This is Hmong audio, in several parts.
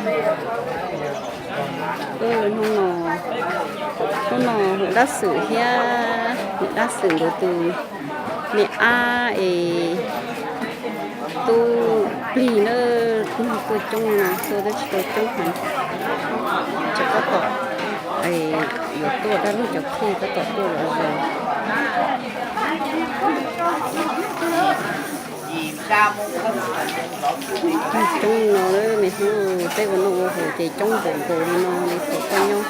Hnub no, hnub no hawm dab xwm thiab niam dab xwm nkawd tus me ab es tub plig na, tuaj coob na, tuaj twb tsis tau coob heev. Ces tab tom yuav tuaj dab laug cov khej tab tom tuaj los zoo. Coob no, me hnub tej ua noj ua haus ces coob npaum nkaus li no li thaum koj nyob.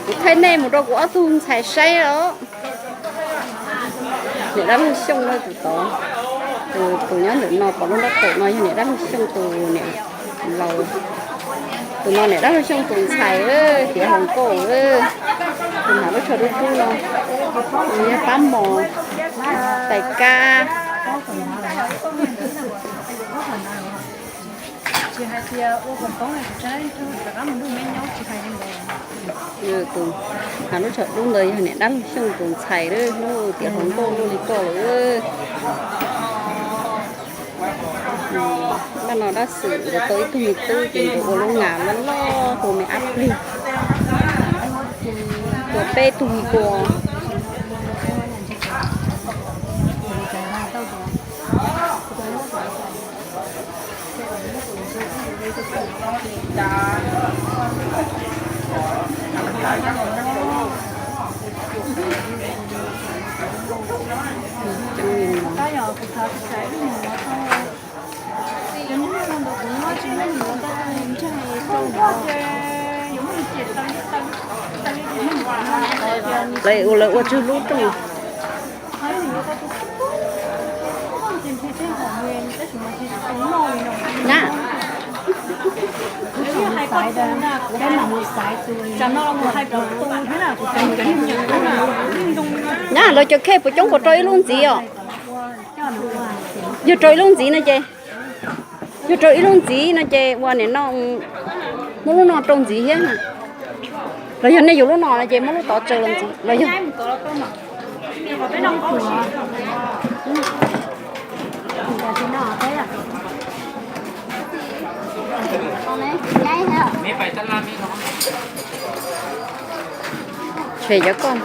Kuv thaij nej mus rau kuv ob tug ntxhais saib os. Niam dab laug Xyooj na, tus tod, tus nyob ntawm no pom lub nraub qaum no yog niam dab laug Xyooj tus niam laus. Tus no niam dab laug Xyooj tus ntxhais, tiav hluas nkauj, tus hnav lub tsho dub dub no, nws yog pab mos, tais kab. Tus hnav lub tsho dub ntawd yog niam dab laug Xyooj tus ntxhais, hnub tiav hluas nkauj luaj li koj lawm. Npaj no dab xwm nkawd tau ib tug me tub ces nkawd ua lub nas loj loj hu me ab plig, tua peb tug me kua. Lawv ua, lawv ua tsawg lub rooj? Nyab, nyab, lawv cov khej puas coob puas rau ib lub ntxiv os? Yog rau ib lub ntxiv no ces, yog rau ib lub ntxiv no ces ua niam no, muab lub no rau ntxiv thiab. Los yog nej yuav lub no no ces muab lub tod tsaws los ntxiv los yog. Tshem cov koj.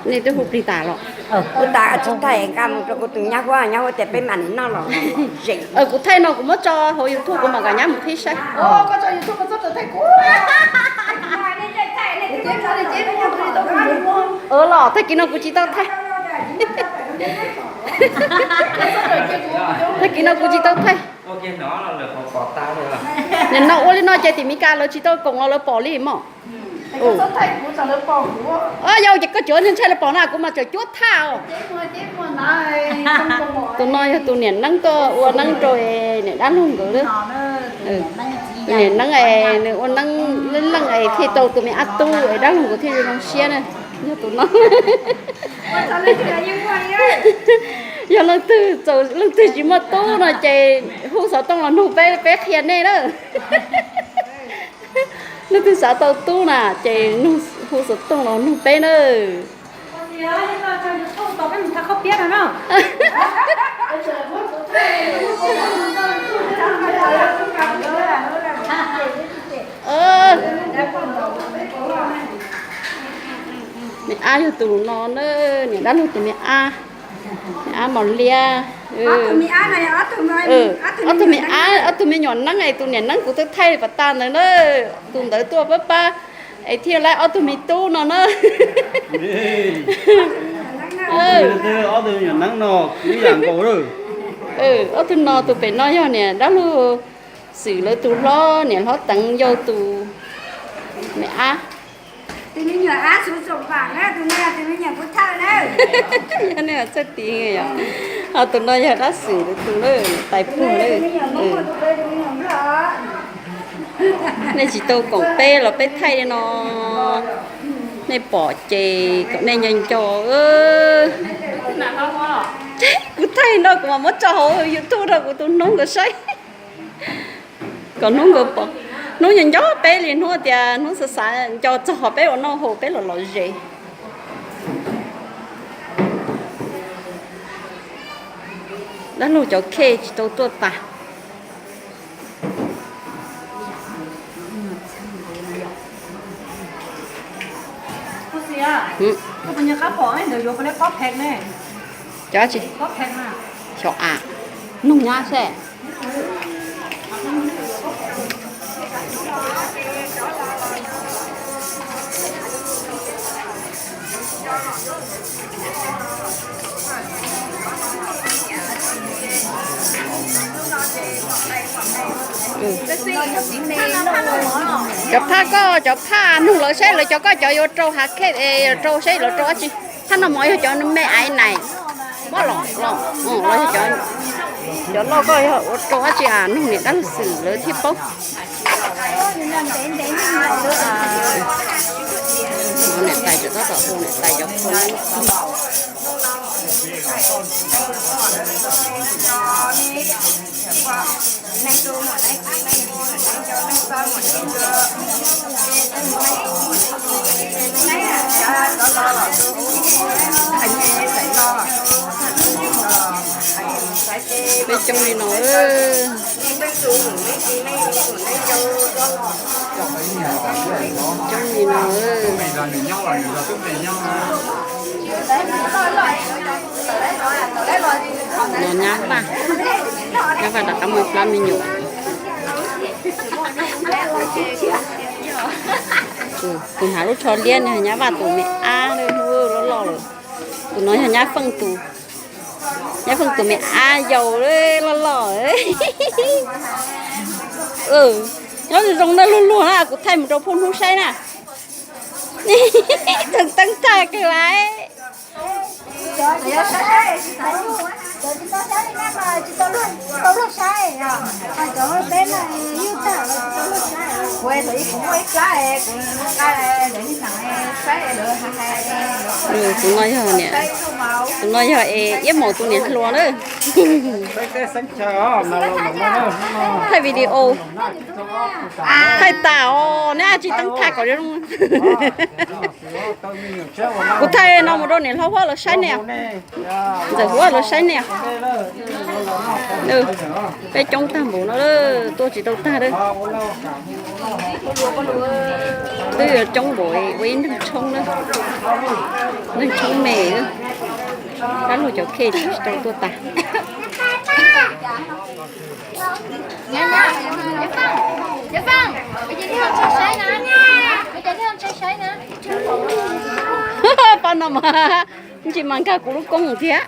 Nej twb hu plig tas los? Hu tas tsis thaij, nqa mus rau kuv tus nyab huab, nyab huab tias peb mam li noj los. Kuv thaij no kuv muab tso hauv YouTube kuv mam kom nyab mus qhib saib. Los tag kis no kuv tsis tau thaij. Tag kis no kuv tsis tau thaij. Nim no ua li no ces tim Meskas lawv tsis tau koom los lawv pom li mog. Yog ces koj cuav ntshai lawv pom na, kuv mas tseem cuab thaj os. Tus no yog tus niam neeb tuaj ua neeb rau niam dab laug nkawd. Tus niam neeb es nws ua neeb leej leej es thiaj tau tus me ab tub es dab laug nkawd thiaj zoo siab na. Yog tus no, yog leej twg, leej twg tsis muaj tub no ces hu xov tooj los nug peb, peb qhia nej na. Leej twg xav tau tub na ces hu xov tooj los nug peb na. Me ab yog tus no na, niam dab laug tus me ab, me ab mos liab. Ob tug me ab, ob tug me nyuam neeb es tus niam neeb kuv twb thaij pas tas ntawd na. Tus ntawd tuaj pab pab es thiaj lab ob tug me tub no na. Ob tug me nyuam neeb no ib yam nkaus. Ob tug no, tus pem no yog niam dab laug Xwm lawv tus hlob, niam hlob Teev yau tus me ab. Yog nej txawj tis yom. Ho tus no yog dab Xwm lawv tus na, tais puag na. Nej tsis tau koom peb los peb thaij li no, nej pom ces kom nej nco nco. Kuv thaij no kuv mam muab tso hauv YouTube rau kuv tus hnub nkawd saib. Kom hnub nkawd pom, hnub nco nco peb li, hnub tias hnub xav xav nco txog qhov peb ua noj haus peb los lom zem. Dab laug cov khej tsis tau tuaj tas. Cov tsi? Xyov a, nug nyab seb. Cov phaj koj, cov phaj nug lawv saib lawv cov koj cov yuav rau hav khej, rau saib lawv rau dab tsi. Phaj noj mov yog cov me aiv nais, mob los los, los yog cov loj koj yog ua rau dab tsi a, nug niam dab laug xwm lawv thiaj paub. Niam tais cov tab tom hu niam tais cov kua. Peb coob li no. Coob li no. No nyab Vaj, nyab Vaj rov qab mus plab me nyuam. Tus hnav lub tsho liab no nyab Vaj tus me ab loj loj lawm. Tus no yog nyab Feej tus, nyab Feej tus me ab yau loj loj. Nyob zoo zoo na, luag luag na, kuv thaij mus rau phooj hnub saib na. Tseem teeb tag kawg lawm. Tus no yog, tus no yog es Iab Maum tus niam hluas na. Thaij video, thaij tas os, neb tsis teeb tag kom zoo. Kuv thaij no mus rau niam hlob Huab lawv saib ne. Ntxawm Huab lawv saib ne. Peb coob tag npaum no, tuaj tsis tau tag lawm. Twb yuav coob npaum ua ib neeg tshoob na, neeg tshoob me. Dab laug cov khej tsis tau tuaj tas. Pab no mas tsis mas nkag kuv lub koob thiab.